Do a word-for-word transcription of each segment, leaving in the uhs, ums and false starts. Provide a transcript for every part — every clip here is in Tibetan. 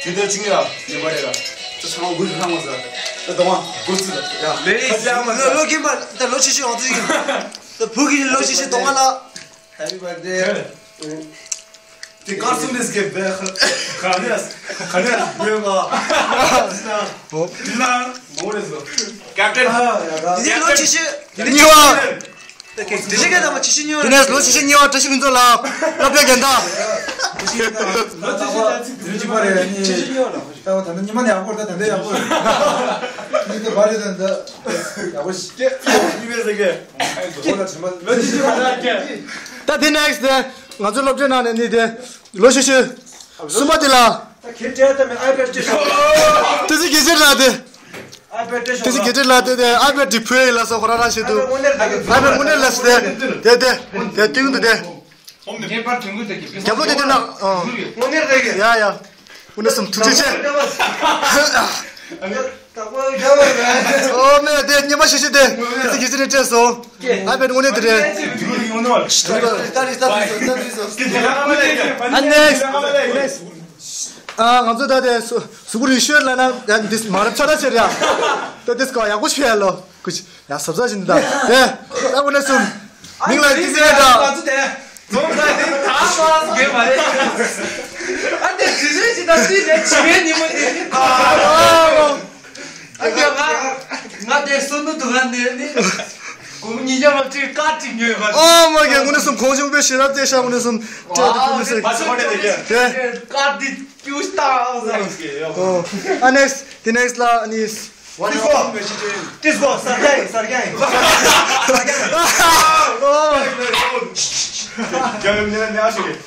དུས་དེར་ཆིང་ཡ་ཉེ་བ་རེད་ལ། ད་ཚང་མ་འགུལ་ལྷང་མ་ཟ། ད་གདོང་བ་འགུལ་ཚུལ་ལ་ཡ། ལེ་ལོ་ལོ་ཁྱིམ་པ་ད་ལོ་ཆེ་ཤོས་ང་ཚོ་ཡིན། ད་བུ་གི་ལོ་ཆེ་ཤོས་གདོང་བ་ལ། Happy birthday. དེ་ཀར་སོང་ནས་སྐད་བེ་ཁ་ནས་ཁ་ནས་བེ་བ། ལ་མོ་རེ་སོ། ཀེབ་ཊན། དེ་ནས་ལོ་ཆེ་ཤོས་དེ་ནས་གཉིས་པ། དེ་ནས་ལོ་ཆེ་ཤོས་གཉིས་པ་བཀྲ་ཤིས་ལྷུན་རྩེ་ལགས་སློབ་གྲྭའི་རྒན་བདག། ད་དེ་ནེག་སི་དེ་ང་ཚོ་སློབ་གྲྭའི་ནང་ནས་ནི་དེ་ལོ་ཆེ་ཤོས་གསུམ་པ་དེ་ལ། ད་ཁྱེད་བྲལ་ད་མེད་ཨའི་པེ་ཌི་སྤྲད་ཤོག་ཏི་སི་དགེ་བཤེས་ལགས་དེ། ཨའི་པེ་ཌི་སྤྲད་ཤོག་ཏི་སི་དགེ་བཤེས་ལགས་དེ་དེ་ཨའི་པེ་ཌི་དེ་ཕུལ་ཡིན་ལ་སོགས་ཁོ་རང་རང་བྱེད་འདུག་ཨའི་པེ་ཌི་དངོས་གནས་ལ་སོགས་དེ་དེ་དེ་དེ་སྟེང་དུ་དེ། རྒྱབ་ལོགས་དེ་དེ་ན་ཨང་། དངོས་གནས་རེད། ཡ་ཡ། དངོས་གནས་སུ་ཐུགས་རྗེ་ཆེ། ཨོ་མེ་དེ་ཉི་མ་ཤི་ཤི་དེ་དེ་ཚེ་གི་ཚེ་ནས་སྤྲད་སོང་། ཨའི་པེ་ཌི་དངོས་གནས་དེ་རེད། ཨ་ནེག་སི་ནེག་སི། ཨ་ང་ཚོ་ད་དེ་གཟུགས་པོ་རིང་ཤོས་ལ་ན་ཡ་འདི་མ་རབས་ཆ་ད་ཆེ་རེད་ཡ། ད་དེ་སྐོར་ཡག་པོ་ཞིག་ཕེ་ལོ། ཀུ་ཅི་ཡ་གཟབ་གཟབ་ཞིག་འདུག་ད་དེ་ད་དངོས་གནས་སུ་མིང་ལ་ཏི་སི་རེད་ད། ང་ཚོ་དེ་ནོར་ལ་དེ་ད་མ་དགོས་མ་རེད། ཨ་དེ་དེ་རེད་ཅི་ད་ཏི་ནས་ཆི་བའི་ཉིན་མོ་དེ། ཨ་དེ་ང་ང་དེ་སོ་ནུ་དུ་ང་ནས་ནི་གོང་ཉིས་བརྒྱ་མ་ཅིག་ཀ་ཅིག་ཉོས་པ། ཨོ་མ་གི་དངོས་གནས་སུ་གོང་ཆུང་པའི་ཞེ་རབ་ཏེ་ཤ་དངོས་གནས་སུ་སྤྲད་དུ་དངོས་གནས་སུ་དེ་ཀ་དེ་ཀྱུ་སྟ་ཨོ་ཟེར། ཨོ་ཨ་ནེག་སི་དེ་ནེག་སི་ལ་ནི། ཏིས་གོ། ཏིས་གོ། སར་རྒྱ་ཡིན། སར་རྒྱ་ཡིན། སར་རྒྱ་ཡིན།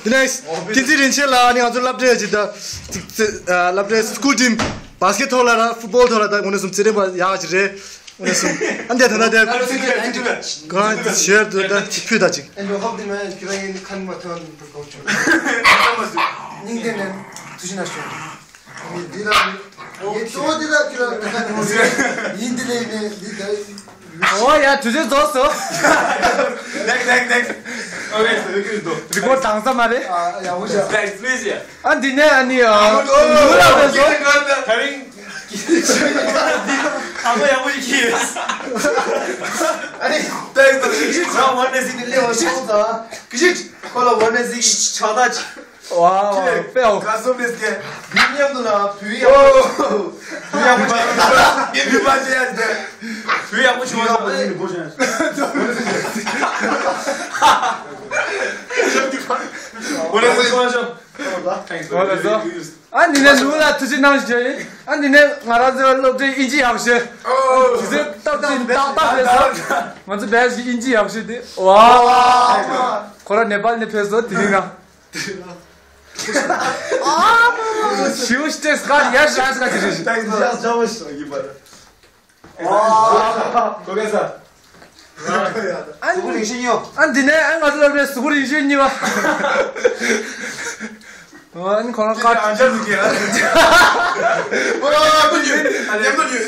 དེ་ནས་བསྟན་འཛིན་རིན་ཆེན་ལགས་ནི་ང་ཚོ་སློབ་གྲྭའི་ཅིག་ད་ཅིག་སློབ་གྲྭའི་སི་ཀུལ་ཊིམ་བཱ་སི་ཀེཊ་ཐོག་ལ་ར་ཕུཊ་བོལ་ཐོག་ལ་ད་དངོས་གནས་སུ་རྩེད་རིགས་པ་ཡག་ཅིག་རེད། དངོས་གནས་སུ་ཨ་འདས་ད་ན་དེ་གང་ཞེར་དུ་ད་ཅིག་ཕུད་ད་ཅིག་ཨོ་ཡ་དུས་ཚོད་རྫོགས་སོང་། Next, next, next. Okay, so you can do. རི་ཀོཌ་བཏང་ས་མ་རེད། ཨ་འདི་ནས་ཨ་ནི་ཨ་ནུ་ལ་བས་སོ། Having. ཨ་མ་ཡག་པོ་ཞིག་གིས། ཨ་ནི། Thanks, thanks. ཁོ་ལ་ཝར་ནེ་སི་ཆགས་ད། ཝའོ། དཔེ་ཨོ། ཁ་སོ་མེད་སྐད། མི་མཉམ་དུ་ན་བུ་ཡག་པོ། བུ་ཡག་པོ་ཆགས་ད། ངའི་བུ་པ་ཅི་ཡ་ཟེར། བུ་ཡག་པོ་ཆགས་ད། ཝར་ནེ་སི་ཆགས་ད། ཨ་ནི་ནས་ལུང་ལ་ཐུགས་རྗེ་གནང་ཞུ་ཡིན། ཨ་ནི་ནས་ང་རང་ཚོའི་སློབ་གྲྭའི་དབྱིན་ཇི་ཡག་ཤོས། དུས་ཚོད་ཏག་ཏག་ཏག་ཏག་རེད་ས། ང་ཚོ་བས་ཀྱི་དབྱིན་ཇི་ཡག་ཤོས་དེ། ཝའོ། ཁོ་རང་ནེ་པཱལ་ནས་ཕེབས་སོང་དེ་རིང་ང་། ཞིའུ་ཤི་ཏེ་སྐར་ཡར་ཤར་སྐར་ཅི་རེད། ཏག་ཏག་ཏག་ཏག་ཡིན་པ་རེད། ཨ་ནི་ཨ་འདི་ནས་ཨ་ང་ཚོ་སློབ་གྲྭའི་གཟུགས་པོ་རིང་ཤོས་གཉིས་པ། ཨ་ནི་ཁོ་རང་ཀ་ཨ་ཅག་ཟིག་གིས་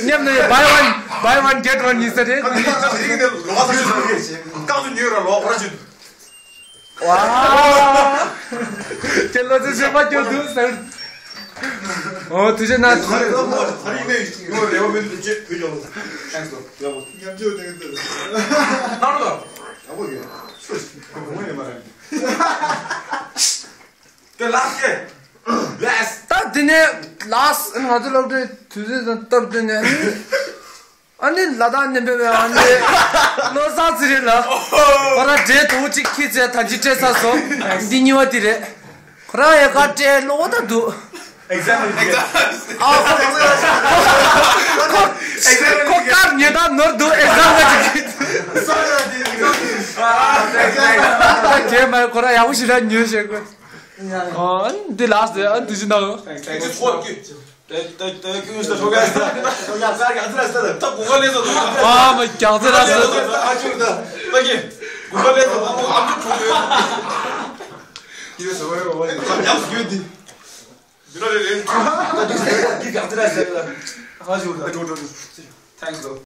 མཉམ་དུ་buy one buy one get one ཡིན་ས་རེད། རྐང་ཚོ་ཉོས་ར་ལོག་ཁོ་ར་ཅིག་ཝའོ། ཁྱེད་ལོ་ཚོད་ཚོད་མ་སྐྱོར་འདུག་ཟེར། ཨོ་ཐུགས་རྗེ་གནང་། ད་རིང་ནས་ངོ་རེ་བ་མེད་དུ་ཅེས་བུད་ཡོང་། Thanks ཡག་པོ། ཉམས་ཆུང་དེ་ཚོ། ནར་ལ། ཡག་པོ་ཡོད། ངོ་ཡོད་མ་རེད། དེ་ལ་སྐད། Bless. ད་དེ་ནས་ལ་སི་ང་ཚོ་སློབ་གྲྭའི་དུས་ཚོད་དང་སྟབས་བསྟུན་ནས། ཨ་ནི་ལ་དྭགས་ནས་ཕེབས་པའི་ཨ་ནི་བློ་བཟང་ཚེ་རིང་ལགས། ཁོ་རང་འདྲེ་དུག་ཅིག་ཁྱི་ཚེ་ད་ཅི་སྤྲད་ས་སོ། འདི་གཉིས་པ་འདི་རེད། ཁོ་རང་ཡ་ཁ་སྤྲད་ལོ་ད་འདུག Exam. ཨ་ཁོ་ཁོ་ཁོ་ཁོ་ཁར་ཉེ་ད་ནོར་འདུག་ཨེག་ཛམ་ལ་ཅིག་ཁྱེད་མ་ཁོ་རང་ཡག་པོ་ཞིག་ར་ཉོས་བྱེད་དགོས། ཨ་འདི་ལགས་སེ་ཨ་འདི་ཞིག་ནང་། Thanks, thanks. དེ་དེ་དེ་ཁྱོད་ཚོ་ཞོགས་ཀ་ས། ད་གུ་ག་ལས་སོ། ཨ་མ་རྒྱག་རྩེ་ར་སོ། ཨ་མ་རྒྱག་རྩེ་ར་སོ། ད་གི་གུ་ག་ལས་སོ། ཨ་མ་ཨ་མ་ཁྱོད་ཚོ། ཡོད་སོ་ཡོད་ཡོད། ཉམས་སུ་ཡོད་དེ། འདི་ར་རེད་རེད། ད་གི་རྒྱག་རྩེ་ར་སོ། ཧ་ཞུ་ད་འགྲོ་འགྲོ་འགྲོ། Thanks though.